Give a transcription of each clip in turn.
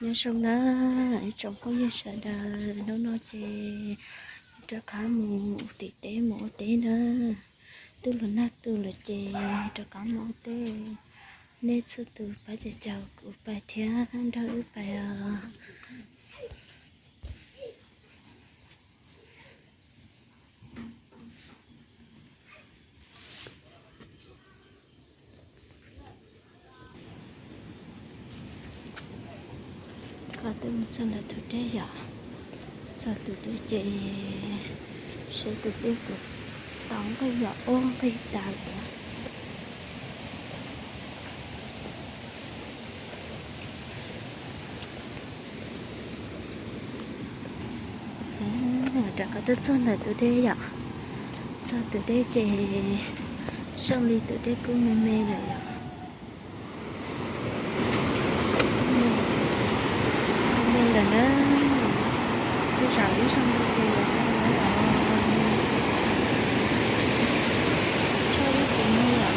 Nyob zoo na ib tsoom phooj ywg sawv daws, hnub no ces rov qab mus tim teb mus ua teb na. Twb luag nag tu lawm ces rov qab mus ua teb. Nej txhua tus pab caum caum kuv pais thiab nrog wb pais os. Rov qab twb mus txog ntawm tus dej yom. Txog tus dej ces seb tus dej puas tau nqaij yom. Ub, nqaij tas lawm. Rov qab twb txog ntawm tus dej yom. Txog tus dej ces zoo li tus dej kuj me me lawm yom. Me lawm na. Tej zaum ib zaug no ces lawv tau lawv os. Tshaj ib tus no yom.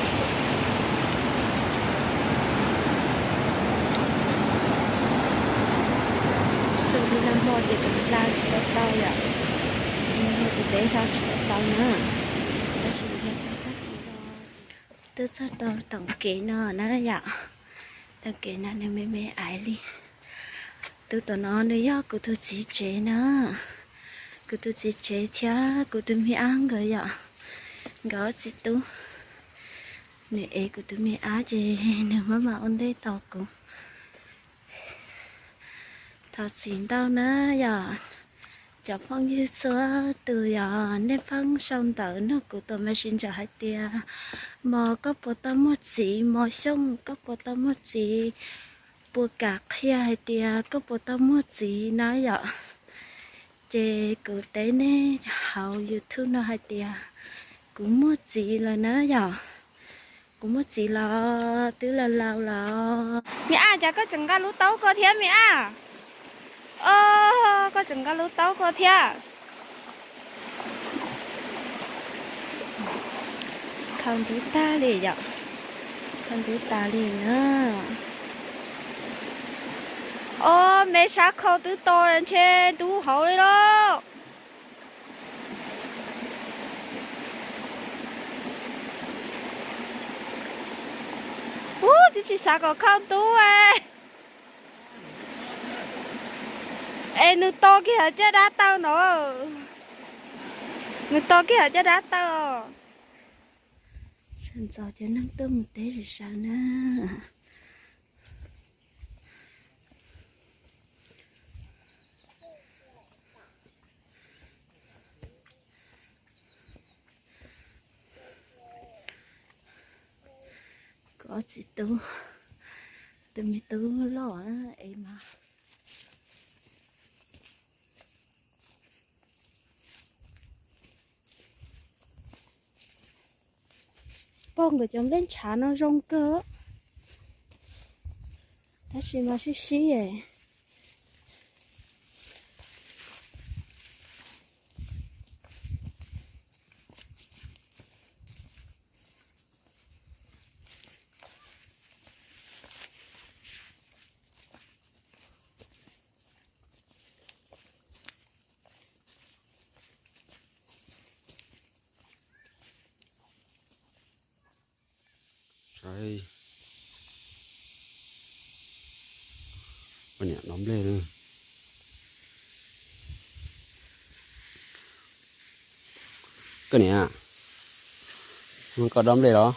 Xws li nag hmo ces tseem hla tsis tau tau yom. Nag hmo ces peb hla tsis tau tau na. Tab sis yog tau tag kis no. Twb txog rau toom kev no na yom. Toom kev no nws me me aiv li. Tus tom no nws yog kuv tus txiv tsev na. Kuv tus txiv tsev thiab kuv tus me ab nkawd yom. Nkawd ob txiv tub. Nws ev kuv tus me ab ces nws maj mam ua ntej tos kuv. Thov txim ntau na yom. Cov phooj ywg txhua tus yog nej pheej sau ntawv nug kuv tus Messenger hais tias, Mos, koj puas tau muaj txiv? Mos Xyooj, koj puas tau muaj txiv? Puas kam qhia hais tias koj puas tau muaj txiv na yom? Ces kuv teb nej hauv YouTube no hais tias kuv muaj txiv lawm na yom. Kuv muaj txiv los twb laus laus los. Me ab, cas koj tseem nqa lub taub ko thiab me ab? Os, koj tseem nqa lub taub ko thiab. Khaus ntub tag li yom. Khaus ntub tas li na. Os, me sab khau twb to ntshe ntub hauv li lauj. Ub, twb tsis xav kom khau ntub es. Es nws to kiag caj dab taw no. Nws to kiag caj dab taw. Sawv ntxov cov neeg tuaj mus teb sawv sawv na. Kuv ob txiv tub, tus me tub loj es mas pog nkawd cov nplej ntshav no zoo kawg, tab sis mas sib sib es. Saib, koj niam dob nplej. Koj niam, koj dob nplej los?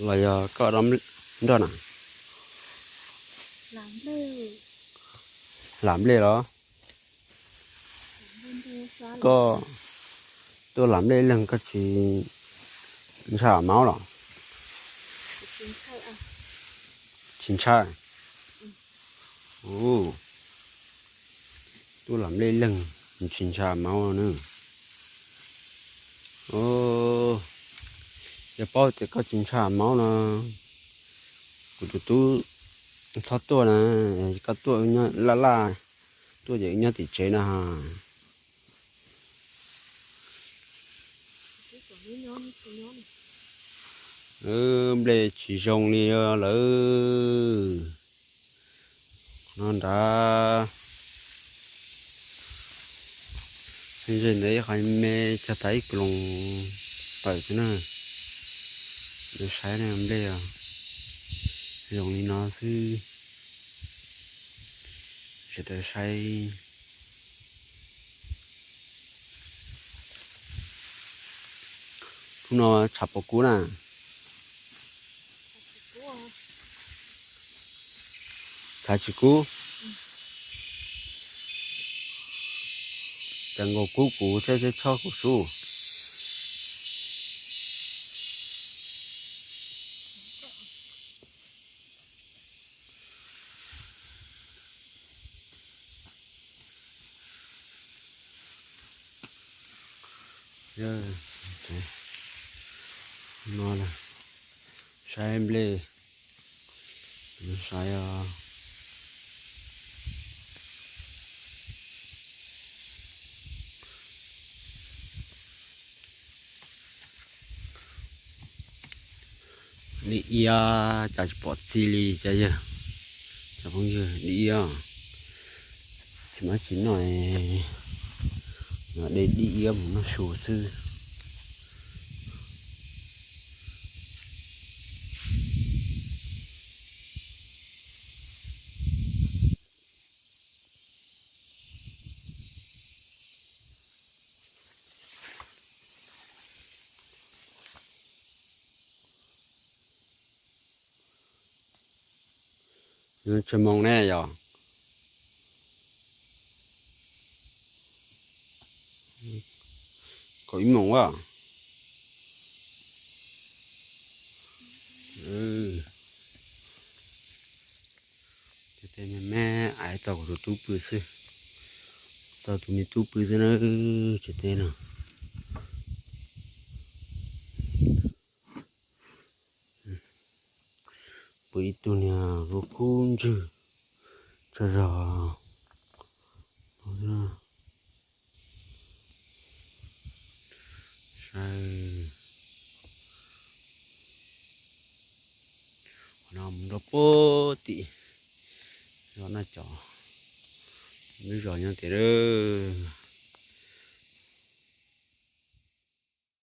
Los yog koj dob nroj na? Hlam nplej los? Koj tuaj hlam nplej ib leeg koj tsis ntshai maub los? Tsis ntshai. Tuaj hlam nplej ib leeg tsis ntshai maub na. Yog paub tias koj tsis ntshai maub no, kuv tus tub txhob tuaj na, koj tuaj laj laj, tuaj ces nyob tim tsev no. Nplej tsis zoo li lawm. No nrad, ze ntawd ib qho me cog tas ib kis loos tawm xwb na. Lawv saib na nplej os, zoo li no xwb. Sawv daws saib. Hnub no tshav puas kub na? Tshav tsis kub. Cas nkaus kub kuv thiab, chob kuv sub. No saib nplej, saib os. Dib iab cas tsis pom txi li cov yawg, cov phooj ywg, dib iab. Tsis muaj tsis noj, de dib iab mus noj su xwb. Tsis moos ne yog? Kaum ib moos a. Tej me me aiv tau kuv tus tub pw xwb, tau tus me tub pw xwb na. Ces tej no pw ib tug niag vua kub ntswg tsaug zog. Saib, qhov no mus rau puag tim zos Naj Cov, lub zos nyob tim lawm.